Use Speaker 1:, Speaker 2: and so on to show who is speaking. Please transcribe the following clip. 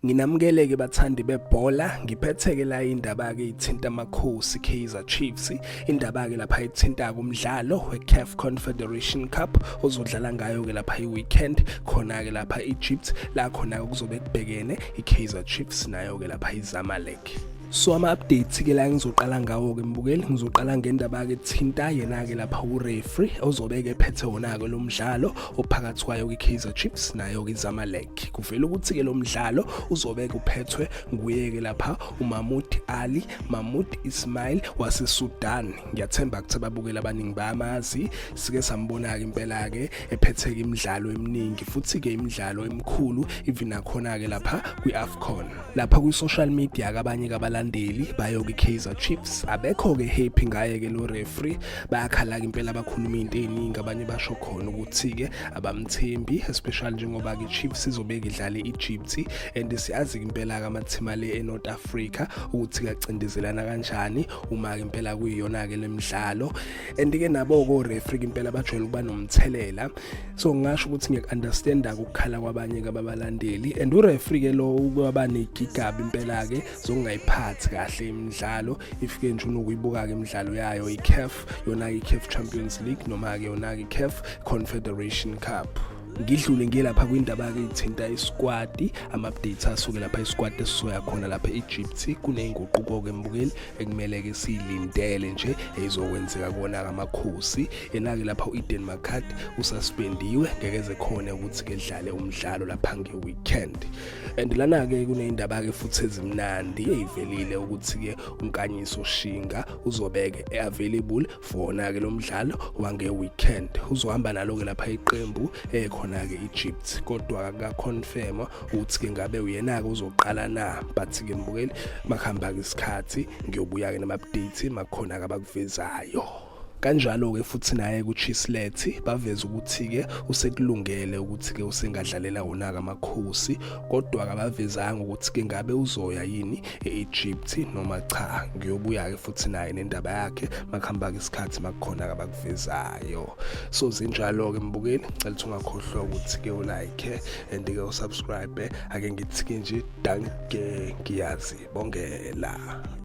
Speaker 1: Nginamukele-ke bathandi bebhola, ngiphethe-ke la indaba-ke ithinta amakhosi Kaizer Chiefs. Indaba-ke lapha ithinta umdlalo we-CAF Confederation Cup ozodlala ngayo-ke lapha i-weekend khona-ke lapha Egypt, la khona-ke kuzobe kubhekene i-Kaizer Chiefs nayo-ke lapha iZamalek. So ama-updates ke la ngizoqala ngawo-ke mbukeli, ngizoqala ngendaba-ke thinta yena-ke lapha ureferee ozobe-ke ephethe wona-ke lo mdlalo ophakathi kwayo-ke i-Kaizer Chiefs nayo-ke iZamalek. Kuvela ukuthi-ke lo mdlalo uzobe-ke uphethwe nguye-ke lapha uMahmoud Ali Mahmoud Ismail waseSudan. Ngiyathemba ukuthi ababukeli abaningi bayamazi, sike sambona-ke impela-ke ephetheke imidlalo eminingi futhi-ke imidlalo emikhulu even nakhona-ke lapha kwi-AFCON. Lapha kwi-social media kabanye kabalandeli bayo kwi-Kaizer Chiefs abekho-ke happy ngaye-ke lo referee, bayakhala-ke impela, bakhuluma into ey'ningi, abanye basho khona ukuthi-ke abamthembi, especially njengoba-ke i-Chiefs izobeke idlale i-Egypt and siyazi-ke impela-ke amathima le e-North Africa ukuthi kacindezelana kanjani uma-ke impela kuyiyona-ke le midlalo, and-ke nabo-ke o-referee impela bajwayele ukuba nomthelela. So ngingasho ukuthi ngiyaku-understanda ukukhala kwabanye kababalandeli, and ureferee ke lo ukwaba negigaba impela ke zokungayiphathi kahle imidlalo. If ke nje unokuyibuka ke imidlalo yayo iCAF, yona iCAF Champions League noma ke yona iCAF Confederation Cup. Ngidlule ngiye lapha kwindaba ke ithinta isquad, ama-updates asuke lapha isquad esizoya khona lapha e-Egypt. Kuney'nguquko ke mbukeli ekumele ke siyilindele nje ezokwenzeka kuwona amakhosi. Yena-ke lapha u-Aden McCarthy ususpendiwe, ngeke eze khona ukuthi ke dlale umdlalo lapha nge-weekend. And lana-ke kuney'ndaba-ke futhi ezimnandi ey'velile ukuthi-ke uNkanyiso Shinga uzobeke e-available for wona-ke lo mdlalo wange-weekend, uzohamba nalo-ke lapha iqembu ekhona-ke Egypt, kodwa akukaconfirma ukuthi-ke ngabe uyena-ke uzoqala na. But-ke mbukeli, makuhamba-ke isikhathi ngiyobuya-ke nama-updates makukhona-ke abakuvezayo. Kanjalo-ke futhi naye kuChislett baveza ukuthi-ke usekulungele ukuthi-ke usengadlalela wona-ke amakhosi, kodwa kabavezanga ukuthi-ke ngabe uzoya yini e-Egypt noma cha. Ngiyobuya-ke futhi naye nendaba yakhe makuhamba-ke isikhathi makukhona-ke abakuvezayo. So zinjalo-ke mbukeli, ngicela ukuthi ungakhohlwa ukuthi-ke ulike and-ke usubscribe. Ake ngithi-ke nje danke, ngiyazibongela.